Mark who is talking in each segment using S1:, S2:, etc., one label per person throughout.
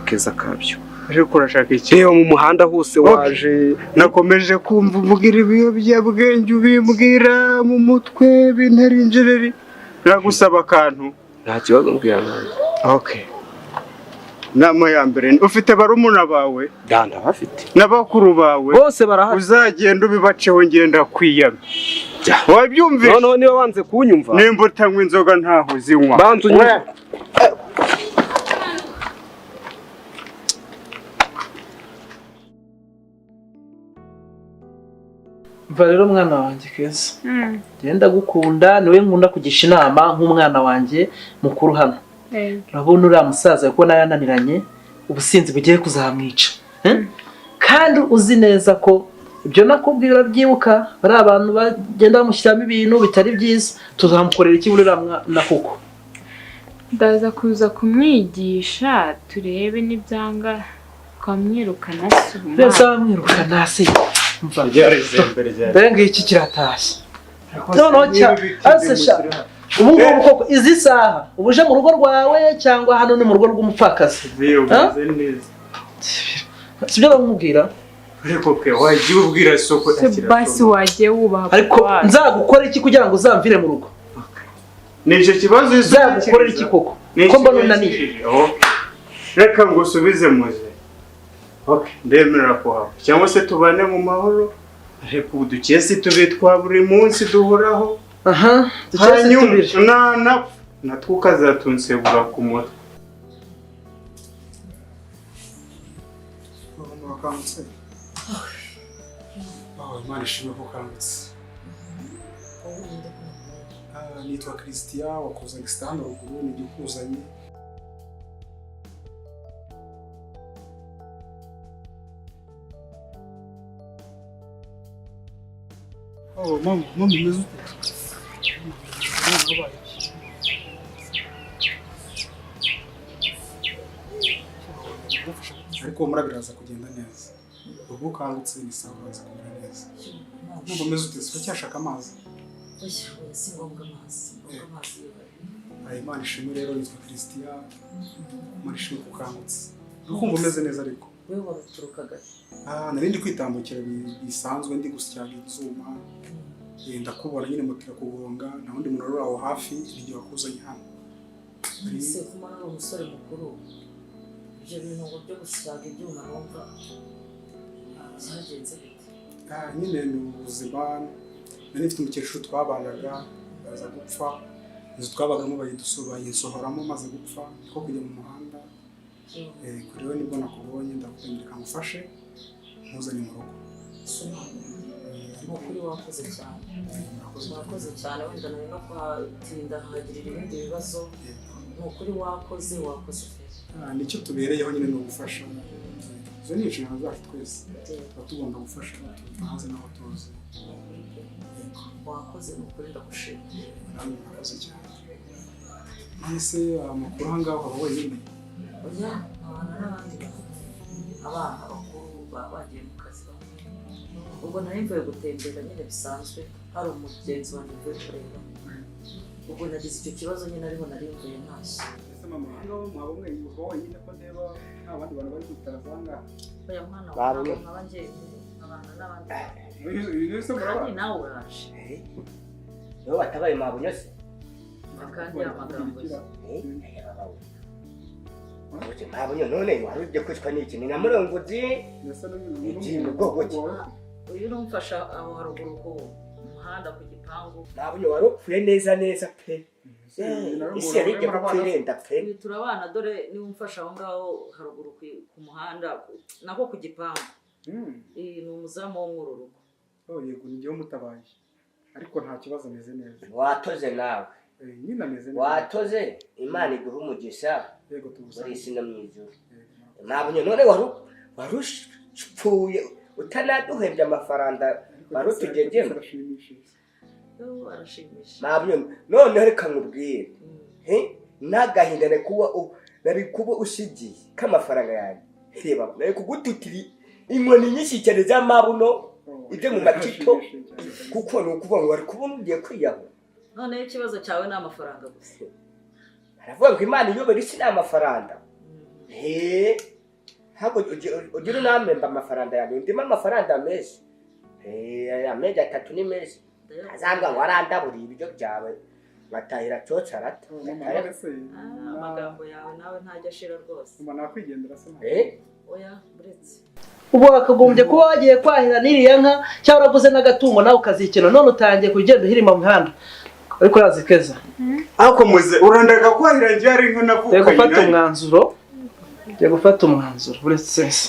S1: Akeza kabyo.
S2: Ariko urashaka iki?
S1: Reba mu muhanda hose waje.
S2: Nakomeje kumva uvugira ibiyobyabwenge, ubimbwira mu mutwe, bintera injereri. Nagusaba akantu.
S1: Nta kibazo, mbwira nawe.
S2: Okay. Inama ya mbere, ufite barumuna bawe
S1: Ganda bafite.
S2: n'abakuru bawe?
S1: Bose barahari.
S2: Uzagenda ubibaceho, ngenda kwiyama.
S1: Jya.
S2: Wabyumvise?
S1: Noneho niba wanze kunyumva,
S2: Nimba utanywa inzoga, ntaho uzinywa.
S1: Banza unyumve.
S3: Mva rero mwana wanjye Keza, ngenda gukunda, niwe nkunda kugisha inama nk'umwana wanjye mukuru hano. Urabona uriya musaza kuko nawe yananiranye, ubusinzi bugiye kuzamwica. Eh? Kandi uzi neza ko ibyo nakubwira urabyibuka, bariya abantu bagenda bamushyiramo ibintu bitari byiza. Tuzamukorera iki buriya mwana koko?
S4: Ndaza kuza kumwigisha, turebe nibyanga twamwirukana si
S3: Mbese bamwirukana se? Mva dore ngiki kiratashye noneho cya ase sha. Ubu ngubu koko izi saha uba uje mu rugo rwawe cyangwa hano ni mu rugo rw'umupfakazi?
S2: Umeze neza.
S3: Sibyo bamubwira?
S2: Ariko ke wagiye ubwira soko.
S4: Se basi wagiye wubaha
S3: Ariko
S4: papa wacu.
S3: nzagukora iki kugira ngo uzamvire mu rugo?
S2: Ni icyo kibazo.
S3: Nzagukorera iki koko, ko mbona unaniye?
S2: Reka ngusubize muze. Okay, ndemera kuhava cyangwa se tubane mu mahoro, ariko ubu dukesi tubiri twa buri munsi duhoraho.
S3: Aha dukese
S2: Hanyuma
S3: tubiri.
S2: Nanapfa natwo ukazatunsegura ku mutwe.
S5: Wakangutse? Oh, Imana ishimwe ko ukangutse. Ah, nitwa Christian wakozaga hano ruguru, ni igikuzanye. Oh, mama, mama, umeze ute? Mama, wabaye iki? Ariko humura, biraza kugenda neza. Ubu ukangutse ni sawa, uraza kumera neza. Numva umeze ute? Uracyashaka amazi?
S6: Si ngombwa amazi, si ngombwa amazi.
S5: Aya, Imana ishimwe rero, nitwa Christian. Imana ishimwe ko ukangutse. Uri kumva umeze neza ariko?
S6: Wowe wabiturukaga?
S5: Ah, nari ndi kwitambukira bisanzwe, ndi gusyaga ibyuma. Ndakubona nyine, moto irakugonga, nta wundi muntu wari uri aho hafi, ni wakuzanye hano.
S6: Ese kuma uri umusore mukuru, ibyo bintu ngo byo gusyaga ibyuma numva byagenze bite?
S5: Ah, nyine ni ubuzima. Nari mfite umukecuru twabanaga, baza gupfa, inzu twabagamo bayinsohoramo maze gupfa, niko kujya mu muhanda. Kuri we nibwo nakubonye, ndavuga reka ngufashe nkuzane mu rugo.
S6: Ese ni ukuri wakoze cyane.
S5: Murakoze cyane.
S6: Wakoze cyane, wenda nari no kuhatinda nkahagirira ibindi bibazo. Ni ukuri wakoze, wakoze pe.
S5: Ah, nicyo tubereyeho nyine, ni ugufasha. Izo ni inshingano zacu twese, tuba tugomba gufasha tutazi n'aho tuzi.
S6: Ni ukuri pe, wakoze, ni ukuri ndagushimiye.
S5: Namwe murakoze cyane. None se amakuru aha ngaha, ukaba wenyine?
S6: Oya, nkabana n'abandi bantu, abana bakuru baba bagiye mu kazi bamwe. Ubwo nari mvuye gutembera nyine bisanzwe, hari umugenzi wanjye mvuye kureba, ubwo nagize icyo kibazo nyine, ariho nari mvuye ntashye.
S5: Ese mama, aha ngaho mwaba mwenyine, uba wenyine, ko ndeba nta bandi bantu bari kwitaraza aha ngaha?
S6: Oya mwana wawe,
S7: Babonye.
S6: ntabwo nkaba njyenyine, nkabana n'abandi bantu.
S5: Ibi se
S6: Kandi
S5: murabana?
S6: nawe uraje.
S7: Nibo batabaye mabunyo se?
S6: Kandi ya magambo ye.
S7: Mabunyo, none wari ugiye kwicwa n'iki? Ni na murongozi.
S5: Ndetse
S7: Igiye mu bwoko ki?
S6: Uyu numfasha aho haruguru ku muhanda ku gipangu.
S7: Mabunyo, wari upfuye neza neza pe. Isi yari igiye kukwirenda pe.
S6: Uyu turabana, dore niwe umfasha aho ngaho haruguru ku muhanda, nako ku gipangu. Ni umuzamu wo muri uru rugo.
S5: Oh, yego, ni njyewe umutabaye, ariko nta kibazo, ameze neza.
S7: Watoze nawe.
S5: Nyine ameze neza.
S7: Watoze, Imana iguha umugisha.
S5: Yego,
S7: Muri
S5: tuwusange.
S7: isi no mu ijuru.
S5: Yego, murakoze.
S7: Mabunyo, none wari upfuye utanaduhembye amafaranga
S5: Ariko
S7: wari utugegemo.
S5: arashimishije.
S6: Yo, arashimisha.
S7: Mabunyo, noneho reka nkubwire. He, n'agahinda nari kuba ushigiye k'amafaranga yanjye. Reba, nari kugututira inkoni nyinshi cyane z'amabuno.
S5: Oh,
S7: Ibyo mu matito.
S5: arashimishije cyane.
S7: Kuko ni ukuvuga ngo wari kubona ugiye kwiyahura.
S6: Noneho ikibazo cyawe ni amafaranga gusa?
S7: Aravuga ngo Imana iyobora isi ni amafaranga. He. Ntabwo ugira unamemba amafaranga yanjye, ndimo amafaranga menshi. Amezi 3 ni menshi. Azambwa ngo arandaburiye ibiryo byawe batahira coca arata.
S6: Amagambo yawe nawe ntajya ashira rwose.
S5: Mama nakwigendera se.
S6: Oya buretse.
S3: Ubu wakagombye kuba wagiye kwahira n'iriya nka cyangwa uraguze n'agatungo nawe ukazikina, none utangiye kugenda uhirima mu mihanda. Ariko urazi Keza.
S2: Ako muze urandaga kwahira ngiye ari nka navukanye.
S3: Ngiye gufata umwanzuro buretse se.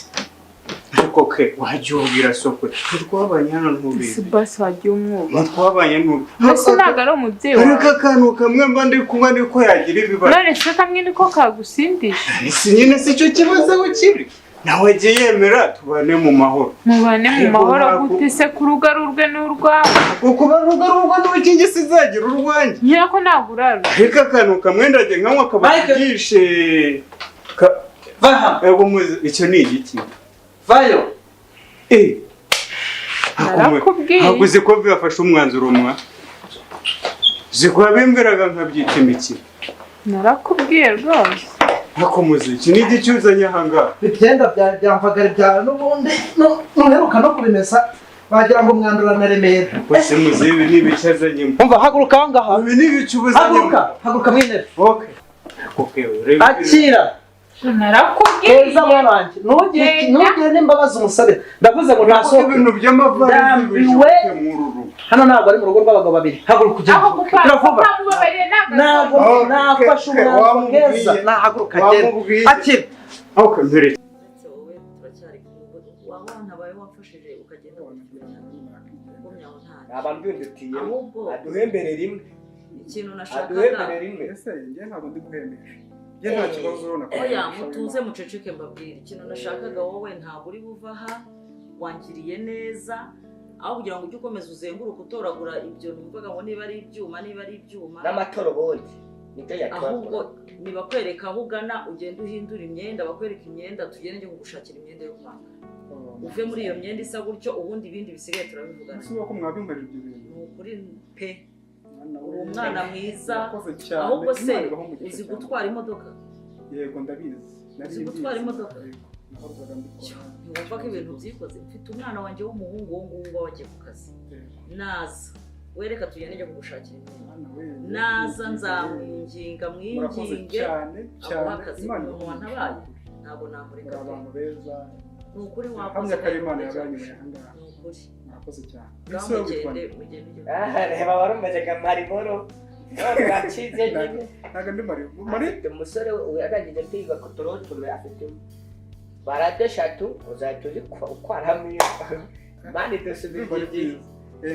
S2: Ariko ke wajya ubwira sokwe ntitwabanye hano ntubizi.
S4: Basi wagiye umwuba.
S2: Ntitwabanye ntubizi.
S4: Mbese ntabwo ari umubyeyi wawe.
S2: Ariko akantu kamwe mba ndi kunywa niko yagira ibibazo.
S4: None se kamwe niko kagusindisha?
S2: Si nyine si cyo kibazo aho kiri. Nawe agiye yemera tubane mu mahoro.
S4: Mubane mu mahoro gute se ku rugo ari urwe n'urwawe?
S2: Kuba rugo ari urwo n'ubukingi sizagira urwanjye.
S4: Nyirako ntabwo urarura.
S2: Ariko akantu kamwe ndagiye nkanywa kaba byishe.
S3: Vaha.
S2: Ego muze icyo ni igiki?
S3: Vayo.
S4: Narakubwiye.
S2: Ntabwo uzi ko byafashe umwanzuro mwa. Uzi ko wabimbwiraga nkabyita imikino.
S4: Narakubwiye rwose.
S2: Ariko muze iki ni igiki uzanye aha ngaha?
S3: Ibyenda byamvagara byawe n'ubundi nuheruka no kubimesa wagira ngo umwandura na Remera.
S2: Bose muze ibi ni ibiki azanyemo?
S3: Umva haguruka aho ngaha.
S2: Ibi ni ibiki ubuzanyemo?
S3: Haguruka mu intebe.
S2: Okay.
S3: Akira.
S4: Narakubwiye.
S3: Keza mwana wanjye ntugire n'imbabazi umusabe. Ndavuze ngo ntasohoke.
S2: Ibintu by'amavarisi bishoboke muri uru rugo.
S3: Hano ntabwo ari mu rugo rw'abagabo babiri. Haguruka ugende.
S4: Aho
S3: Biravuba.
S4: kutamubabariye
S3: Ntabwo nafashe umwanzuro Keza. Nahaguruka agende. Akira.
S2: Okay, mbere.
S6: Wowe turacyari kumwe. Waba wantabaye wamfashije ukagenda ugumya aho nta.
S7: Aba mbyundutiye.
S6: Ahubwo
S7: aduhembere rimwe.
S6: Ikintu nashakaga.
S7: Aduhembere rimwe.
S5: Ese njye ntabwo ndi guhembesha. Njye nta kibazo nakoze.
S6: Oya mutuze muceceke mbabwire. Ikintu nashakaga wowe ntabwo uri buva aha, wangiriye neza. Aho kugira ngo ujye ukomeza uzenguruka utoragura ibyo numvaga ngo niba ari ibyuma niba ari ibyuma
S7: n'amatorobodi nibyo yatoragura.
S6: Ahubwo nibakwereka aho ugana ugenda uhindura imyenda, bakwereka imyenda tugende njye kugushakira imyenda yo kwambara. Uve muri iyo myenda isa gutyo ubundi ibindi bisigaye turabivugana.
S5: Ese uko mwabinkorera ibyo bintu?
S6: Ni ukuri pe. Uri umwana mwiza.
S5: Ahubwo
S6: Ahubwo se uzi gutwara imodoka?
S5: Yego ndabizi.
S6: Uzi gutwara imodoka? Ntiwumva ko ibintu byikoze. Mfite umwana wanjye w'umuhungu uwo nguwo uba wagiye ku kazi. Naza wereka tugende njye kugushakira imyenda. Naza nzamwinginga mwinginge aguhe akazi. Umuntu wantabaye ntabwo namureka
S5: Muri abantu beza.
S6: Ni ukuri wakoze.
S5: Hamwe ko Imana yabanyuye aha ngaha.
S6: Ni ukuri.
S5: Murakoze cyane.
S6: Ngaho mugende mugende.
S7: Reba warumeze nka Mariboro. Urakize nyine.
S5: Ntabwo ndi Mariboro.
S7: Afite umusore yarangije kwiga ku turotume afite barade 3 uzahita uzi ukwaramo iyo. Mani dusubije igihe.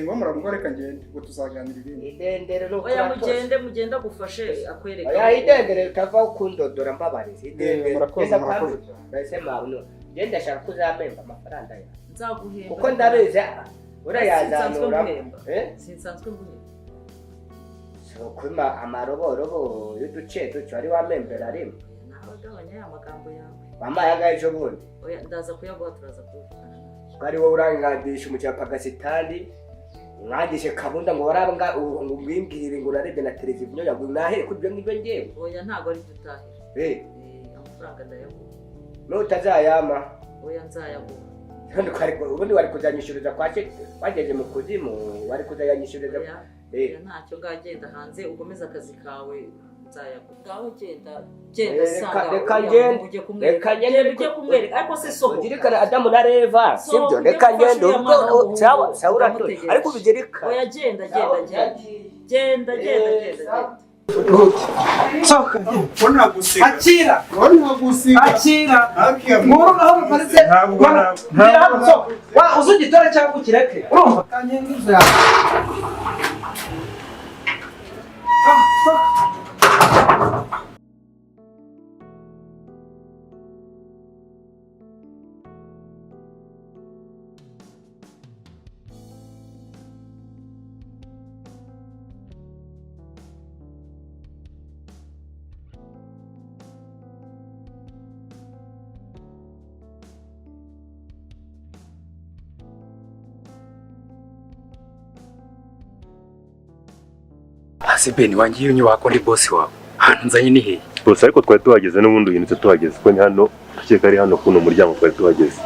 S5: Ngo muramugo reka ngende ubwo tuzaganira ibindi.
S7: Idendere ni
S6: Oya mugende mugende agufashe akwereka.
S7: Oya idendere utava kundodora mbabarira. Idendere.
S5: Murakoze murakoze cyane.
S7: Mbese mabuno ngende ashaka kuzamemba amafaranga yawe.
S6: Nzaguhemba.
S7: Kuko ndabizi urayazanura.
S6: Sinsanzwe nguhemba.
S7: So kuma amaroborobo y'uduce duce wari wamembera rimwe.
S6: Nabagabanya ya magambo yawe.
S7: Wampaye angahe ejo bundi?
S6: Oya ndaza kuyaguha turaza kubivugana.
S7: Ko ari wowe urangadisha umukiriya Pakisitani mwangishe kabunda ngo warabwa ngo mwimbwire ngo narebye na televiziyo yawe nahere kuri ibyo ngibyo ngewe.
S6: Oya ntabwo ari byo utahira. Amafaranga ndayaguha.
S7: Nutazayama.
S6: Oya nzayaguha.
S7: Ubundi wari kuzanyishyuriza kwa wageze mu kuzimu wari kuzayanyishyuriza.
S6: Oya ntacyo ngagenda hanze ukomeze akazi kawe nzayaguha. Ngaho genda genda sanga
S7: reka ngende reka ngende
S6: ujye kumwereka ariko se sohoka.
S7: Uzirikana Adamu na Eva sibyo reka ngende ubwo sawa sawa urato ariko ubizirikana.
S6: Oya genda genda genda genda genda genda.
S3: Sohoka.
S2: Akira.
S3: Akira. Nkuru aho ruparitse. Ntabwo sohoka. Wa uzugitora cyangwa ukireke. Urumva? Kanyengiza.
S8: Ase Ben wangiye iyo nyubako ndi boss wawe. Ahantu nzanye ni hehe?
S9: Boss ariko twari tuhageze n'ubundi uhindutse tuhageze ko ni hano Ndakeka ari hano kuno muryango twari tuhageze.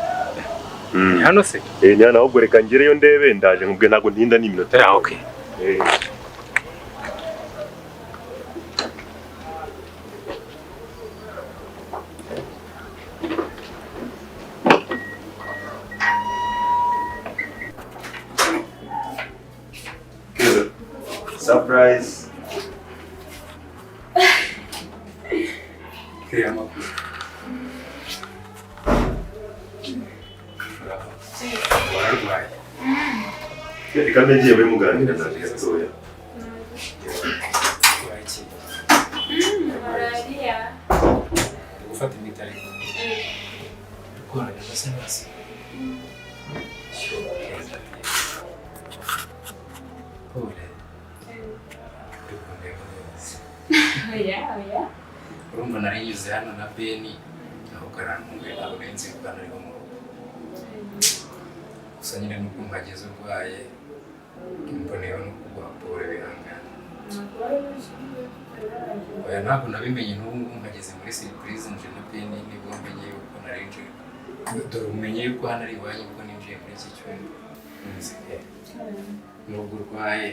S8: Ni hano se?
S9: Ni hano, ahubwo reka ngereyo ndebe, ndaje nkubwe, ntabwo ntinda n'iminota.
S8: Ah, okay.
S9: Surprise.
S8: Wararwaye.
S9: Reka mbe muri muganira naje gatoya.
S4: Malariya.
S8: Gufata imiti ariko. Gukora bimeze neza. Pole. Uri kundeba neza.
S4: Oya, oya.
S8: Urumva nari nyuze hano na Beni, aho karantunguye, ntabwo nari nzi ko hano ariho mu rugo. Gusa nyine nubwo mpageze urwaye, mboneyeho no kuguha pole, bihangane. Oya, ntabwo nabimenye n'ubu ngubu mpageze muri surprise nje na Beni, nibwo menye yuko nari nje. Dore umenye yuko hano ari iwanyu ubwo ninjiye muri iki cyumba. Nubwo urwaye,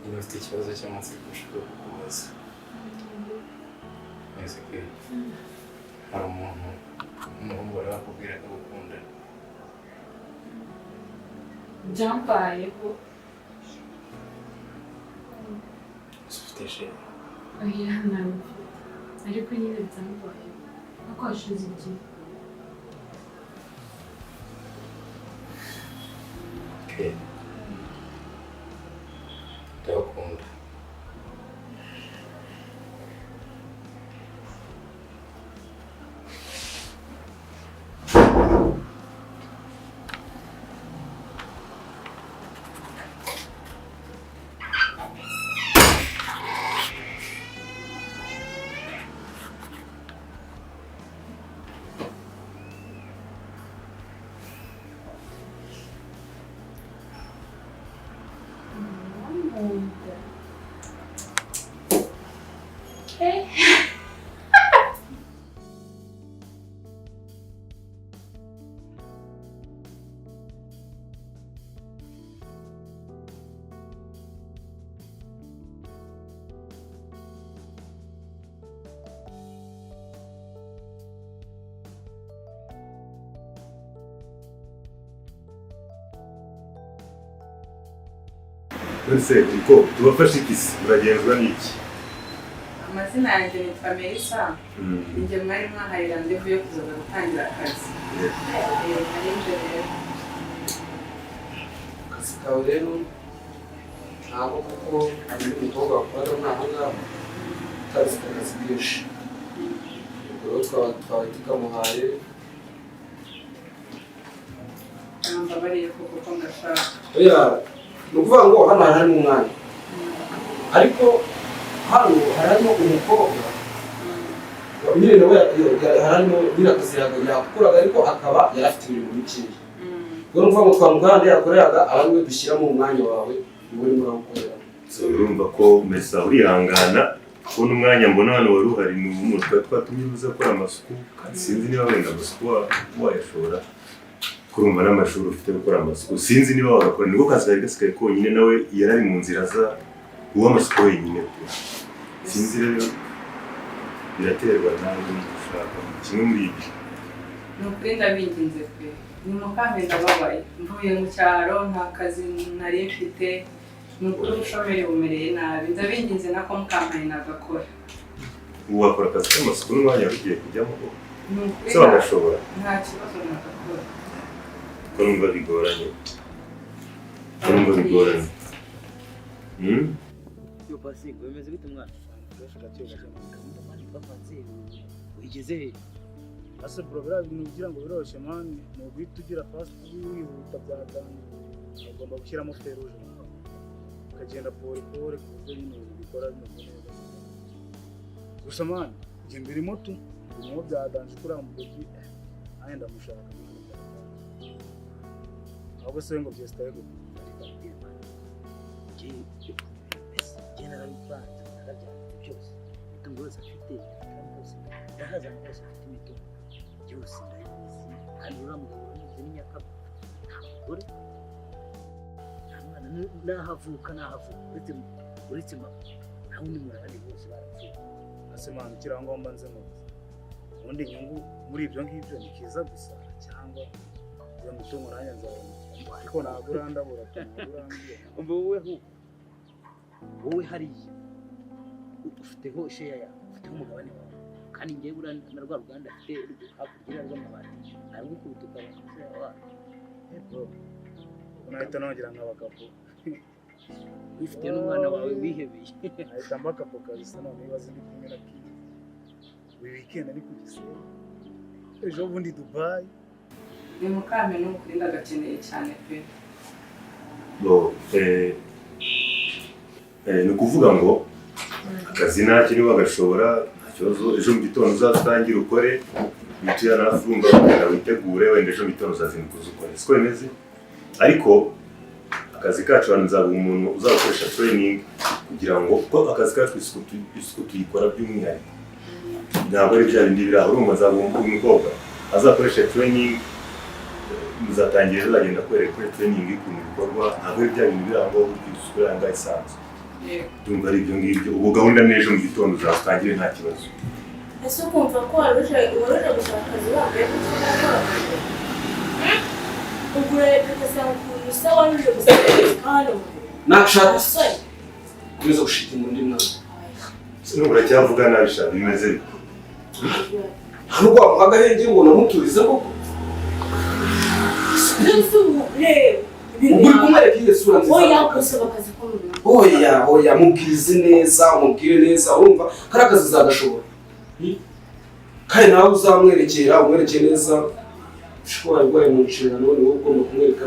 S8: niba ufite ikibazo cy'amatsiko ushobora kukubaza. Hari umuntu w'umuhungu wari wakubwira ko agukunda?
S4: Byambayeho.
S8: Ufite sheri?
S4: Oya, ntabwo mfite. Ariko nyine byambayeho. Ariko hashize igihe.
S8: Okay. Ndagukunda.
S4: Hey.
S9: Ese ko tubafashe iki se? Muragenzwa n'iki?
S10: Amazina yanjye nitwa Melissa. Ninjye mwari mwahaye randevu yo kuzaza gutangira akazi. Nari nje rero.
S1: Akazi kawe rero ntabwo, kuko hari undi mukobwa wakoraga muri aho ngaho utazi akazi kenshi. Ubwo rero twaba tukamuhaye.
S10: Mbabariye kuko ko ngashaka.
S1: Oya, ni ukuvuga ngo hano hari harimo umwanya, ariko hano hari harimo umukobwa nyine nawe hari harimo nyine akazi yakoraga, ariko akaba yari afite imirimo mikeya. Ubwo ni ukuvuga ngo twamuha yakoreraga, aba ariwe dushyira mu mwanya wawe, niwe urimo uragukorera.
S9: Urumva ko Mesa urihangana kubona umwanya mbona hano wari uhari ni umuntu twari twatumye uza gukora amasuku, kandi sinzi niba wenda amasuku wayashobora kurumva n'amashuri ufite gukora amasuku, sinzi niba wagakora, nibwo kazi kari gasigaye konyine, nawe yari ari mu nzira aza uwa amasuku wenyine pe. Sinzi rero, biraterwa nawe n'icyo ushaka, kimwe muri ibyo.
S10: Ni ukuri ndabinginze pe, ni mukambi ndababaye, mvuye mu cyaro nta kazi nari mfite, ni ukuri ubushomeri bumereye nabi, ndabinginze nako mukampaye nagakora.
S9: Ubu wakora akazi k'amasuku n'umwanya wari ugiye kujyamo ko?
S10: Ni ukuri
S9: Se wagashobora?
S10: Nta kibazo nagakora.
S9: Ko numva bigoranye. Ko numva bigoranye.
S11: Yo pasi, bimeze bite mwana? Wigeze he?
S5: Ase bro, biriya bintu ugira ngo biroroshye man, ni uguhita ugira fast wihuta byatanga. Ugomba gushyiramo feruje. Ukagenda pole pole ku buryo nyine ibintu bikora bimeze neza. Gusa man, njye mbirimo tu, mbirimo byadanje kuri amubebi, nanjye ndamushaka man byadanje. Ahubwo se ngo byesitaye gute?
S11: Njye narabipanze, narabyanditse byose. Imitungo yose afite, kandi hose ndahaza ahantu hose afite imitungo. Byose ndabizi kandi uriya mugabo uramuzi ni nyakabwa, nta mugore, nta mwana, n'aho avuka n'aho avuka uretse mama, nta wundi muntu, abandi bose barapfuye.
S5: Ese mwana, ukiri aho ngaho mbanze nkubaze, ubundi inyungu muri ibyo ngibyo ni kiza gusa cyangwa iyo mitungo nanjye nzabona? Ariko ntabwo urandabura pe, ntabwo urambwira.
S11: Umva wowe, ahubwo wowe hariya ufiteho share yawe, ufiteho umugabane wawe, kandi ngewe buriya na rwa ruganda afite hakurya rw'amabati aragukubita ukabona umusore wawe.
S5: Bro, unahita nongera nk'abakapo.
S11: Wifite n'umwana wawe wihebeye.
S5: Nahita mba kapo kabisa. None ibibazo, ndi kumwe na Kiza buri weekend ari ku Gisenyi, ejo bundi Dubai.
S10: Ni mukame, ni ukuri ndagakeneye cyane pe.
S9: Bo, ni ukuvuga ngo akazi ntacyo niba bagashobora, nta kibazo. Ejo mu gitondo uzatangire ukore wituye nafunga, wenda witegure, wenda ejo mu gitondo uzazinduka uze ukore, siko bimeze? Ariko akazi kacu hano nzaguha umuntu uzagukoresha training, kugira ngo kuko akazi kacu isuku tuyikora by'umwihariko, ntabwo ari bya bindi biri aho. Urumva, nzaguha umukobwa azakoresha training, muzatangira ejo, azagenda kwereka kuri training y'ukuntu bikorwa. Ntabwo ari bya bintu biri aho ngaho burya, isuku iri aha ngaha isanzwe. Ndumva ari ibyo ngibyo. Ubwo gahunda ni ejo mu gitondo uzatangire, nta kibazo.
S4: Ese ukumva ko waruje gushaka akazi wambaye gutya gukora? Ubwo urarebye ugasanga ukuntu usa, waruje gushaka akazi ka hano mu biro.
S1: Nashaka
S4: Abasore.
S1: Komeza gushitinga undi mwana.
S9: N'ubu uracyavuga nabi sha, bimeze bite?
S1: Nta nubwo wamuha agahenge ngo namuturize koko?
S4: Mbese ubu reba ibintu.
S1: Ubwo uri kumwereka iyo sura nziza?
S4: Oya, gusaba akazi ko mu biro.
S1: Oya, oya, mubwize neza, umubwire neza. Urumva kariya kazi uzagashobora? Kandi nawe uzamwerekera, umwerekere neza. Ushobora arwaye mu nshingano, ni wowe ugomba kumwereka.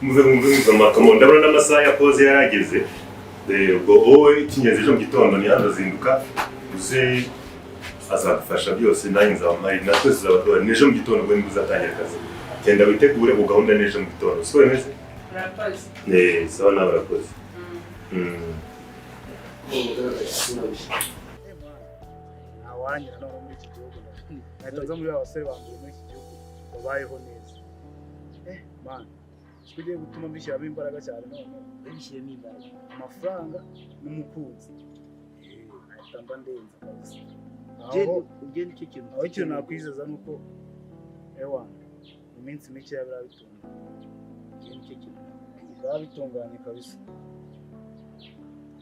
S9: Muve, muve, muve amakamo, ndabona n'amasaha ya pause yarageze. Ubwo wowe icy'ingenzi, ejo mu gitondo ni hano, zinduka uze, azagufasha byose, nanjye nzaba mpari, natwe tuzaba duhari. Ni ejo mu gitondo ubwo nibwo uzatangira akazi. Genda witegure, ubwo gahunda ni ejo mu gitondo, siko bimeze?
S10: Murakoze.
S9: Sawa, nawe urakoze.
S1: Ugaragaza isura mbi.
S5: Ntawanyira noneho muri iki gihugu, nahita nza muri ba basore ba mbere muri iki gihugu babayeho neza. Man, siko ugiye gutuma mbishyiramo imbaraga cyane none.
S11: Babishyiremo imbaraga.
S5: Amafaranga n'umukunzi, nahita mba ndenze kabisa.
S11: Ugende nicyo kintu.
S5: Aho ikintu nakwizeza ni uko ewa mu minsi mikeya biriya bitunganye.
S11: Ugende nicyo kintu.
S5: Biba bitunganye kabisa.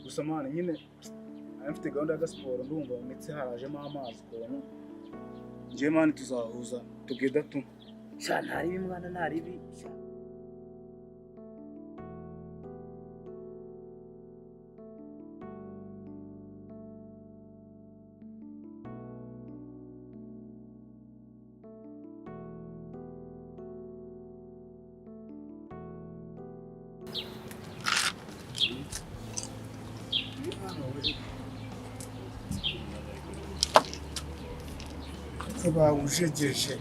S5: Gusa man, nyine nari mfite gahunda y'agasiporo, ndumva mu mitsi harajemo amazi ukuntu. Njyewe man, tuzahuza together tu.
S11: Sha, ntaribi mwana, ntaribi sha.
S5: Ko bawujegeje.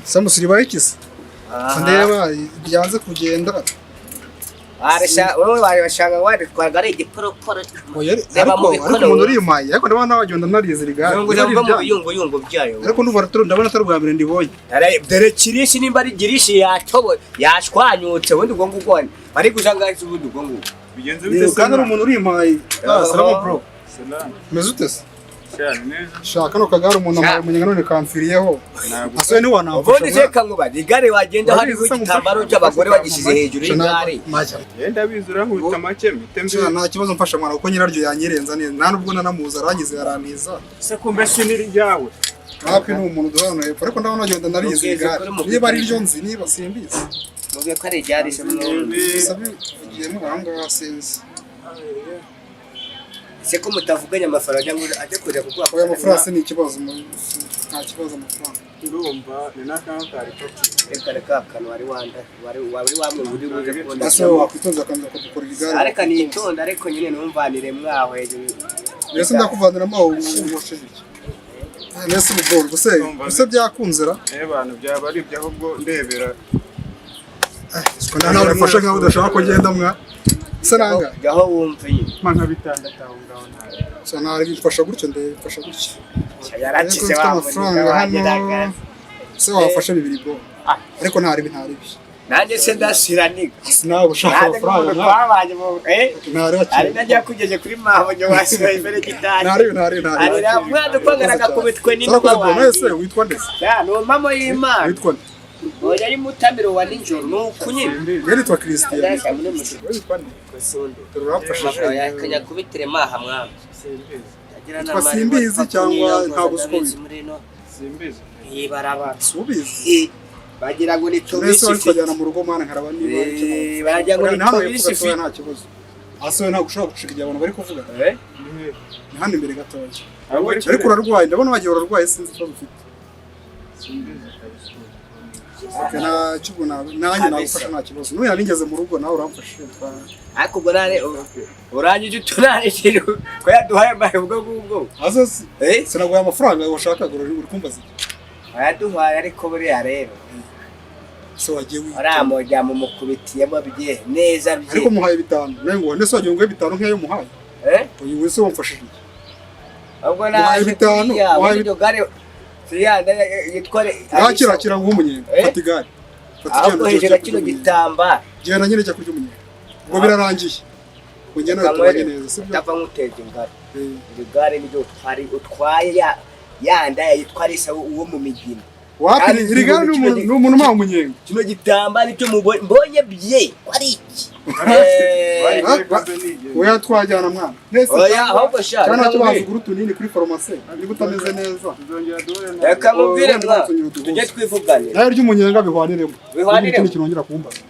S5: Samusuri bayikize ndeba byanze kugenda.
S7: Waresha wowe, washanga waritwaga ari igiporoporo.
S5: Oya,
S7: Reba
S5: ariko
S7: mu
S5: ariko
S7: bikono.
S5: Umuntu urimaye, ariko ndabona wagenda narize rigare.
S7: Ngo ndumva mu biyunguyungu byayo.
S5: Ariko ndumva ndabona atari ubwa mbere ndibonye.
S7: Dore kirishi, nimba ari girishi yatobo yashwanyutse, ubundi ubwo ngubwo bari gujangaza, ubundi ubwo ngubwo.
S2: Bigenze
S5: Ni
S2: bite se?
S5: kandi ari umuntu urimaye. Ah, salama bro.
S2: Salamu.
S5: Meze ute se?
S2: Cyane neza.
S5: Shaka kano kagare umuntu amaye umunyenga none kamfiriyeho. Asuye ntiwanamfasha?
S7: Ubundi se kankuba igare wagenda hariho igitambaro cy'abagore bagishyize hejuru y'igare.
S2: Yenda bizi urankubita make mpite mbi.
S5: Nta kibazo, mfasha mwana, kuko nyiraryo yanyirenza neza, nta nubwo nanamuzi, arangize arantiza.
S2: Se kumbe si niri ryawe?
S5: Hapi ni umuntu duhana hepfo, ariko ndabona wagenda narize
S7: Mubwize
S5: igare.
S7: kuri mubwize.
S5: Niba ari ryo nzi, niba simbizi.
S7: Mubwiye ko ari igare se mwumva.
S5: Gusa bivugiyemo aho ngaho sinzi.
S7: Ese ko mutavuganye amafaranga ngo ajye kujya kuguha?
S5: Oya, amafaranga si ni ikibazo, nta kibazo amafaranga.
S2: Ndumva ni n'akantu kari ko
S7: Reka reka, akantu wari wanda wari wamwe uri buze kubona.
S5: Ese wowe wakwitonza akanza kudukorera igare?
S7: Areka nitonda, ariko nyine numvanire mwaho hejuru.
S5: Mbese ndakuvaniramo aho umosheje iki? Mbese ubwo guse byakunze ra?
S2: Eh bantu, byaba ari ibyo ahubwo ndebera.
S5: Siko nawe urifashe nkaho udashaka ko ngenda mwa. Se nanga?
S7: Gaho wumviye.
S2: Mpa nka bitandatu aho ngaho ntayo.
S5: Sa nari bifasha gutyo, ndabifasha gutyo.
S7: Yarakize
S5: Ariko mfite
S7: wa
S5: amafaranga
S7: wanjye.
S5: Hano se wafashe bibiri bwo, ariko ntaribi ntaribi.
S7: Nanjye se ndashira niga.
S5: Sinawe ushaka
S7: Nanjye
S5: amafaranga
S7: nk'umuntu
S5: nawe.
S7: twabanye mu
S5: Ntari
S7: ari najya kugeze kuri maho wasigaye imbere gitari.
S5: Ntaribi ntaribi ntaribi.
S7: Ari mwana upangana akakubitwe n'inkuba.
S5: Sarakoze bro.
S7: Wanjye.
S5: Mwese witwa nde se?
S7: Ya, ni umamo y'Imana.
S5: Witwa nde?
S7: Oya, ari mutamiro wa nijoro ni uku nyine.
S5: Njye nitwa Christian.
S7: Ndashaka muri mushiki.
S5: Wowe witwa nde?
S7: Kusundi.
S5: Dore uramfashije.
S7: Oya, kanyakubitire maha mwami.
S5: Witwa Simbizi cyangwa ntabwo uzi uko witwa?
S2: Simbizi.
S7: Ibarabara.
S5: Subizi.
S7: Bagira ngo ni
S5: Mbese
S7: tubisi
S5: wari
S7: ifite.
S5: twajyana mu rugo mwana nkaraba niba icyo
S7: Eh, baragira ngo
S5: Oya,
S7: ni
S5: ni hano
S7: tubisi
S5: hepfo gatoya
S7: ifite.
S5: nta kibazo. Ase wowe ntabwo ushobora gucika igihe abantu bari kuvuga. Ni hano imbere gatoya. Ariko urarwaye, ndabona wagiye urarwaye, sinzi ikibazo ufite.
S2: Simbizi kabisa.
S5: Okay, ntacyo ubwo nanjye nagufasha nta kibazo. N'ubu nari ngeze mu rugo nawe uramfasha.
S7: Ariko ubwo nane urangije utunanije ko yaduhaye amahe ubwo ngubwo.
S5: Ase sinaguhaye amafaranga washakaga, uri kumbaza iki?
S7: Wayaduhaye, ariko buriya rero.
S5: Se wagiye wiga.
S7: Uriya mujya mumukubitiyemo bye neza bye.
S5: Ariko muhaye bitanu. Nawe ngo ndetse wagiye ngo bitanu nk'iyo muhaye.
S7: Eh?
S5: Uyu wese wamfashije iki?
S7: Ubwo
S5: Muhaye
S7: naje
S5: bitanu,
S7: kuriya
S5: muhaye
S7: muri iryo gare siriya yitwa
S5: Yakira kira nguhe umunyenga.
S7: Eh?
S5: Fata igare. Fata
S7: Ahubwo
S5: igihano
S7: hejuru
S5: cyo
S7: ya kino
S5: kurya umunyenga.
S7: gitambaro.
S5: Genda nyine cyo kurya umunyenga. Ubwo birarangiye. Ngo ngende nawe tubanye neza, sibyo?
S7: Ndava nkuteje ingaro. Iri gare niryo utwari utwaye ya yanda yitwa Alisa uwo mu migina.
S5: Wapi
S7: Kandi
S5: iri gare ni umuntu ni umuntu umpaye umunyenga.
S7: Kino gitambaro icyo mbonye bye ko ari iki?
S5: Oya, twajyana mwana. Nese
S7: Oya,
S5: cyangwa-
S7: ahubwo sha,
S5: cyangwa
S7: reka
S5: ntacyo
S7: nkubwire.
S5: bazugura utunini kuri farumasi niba utameze neza.
S7: Reka mubwire
S5: Wenda
S7: mwa
S5: nzongera uduhuze.
S7: tujye twivuganira.
S5: Nawe ry'umunyenga bihwaniremo.
S7: Bihwaniremo.
S5: Ikindi kintu wongera kumbaza.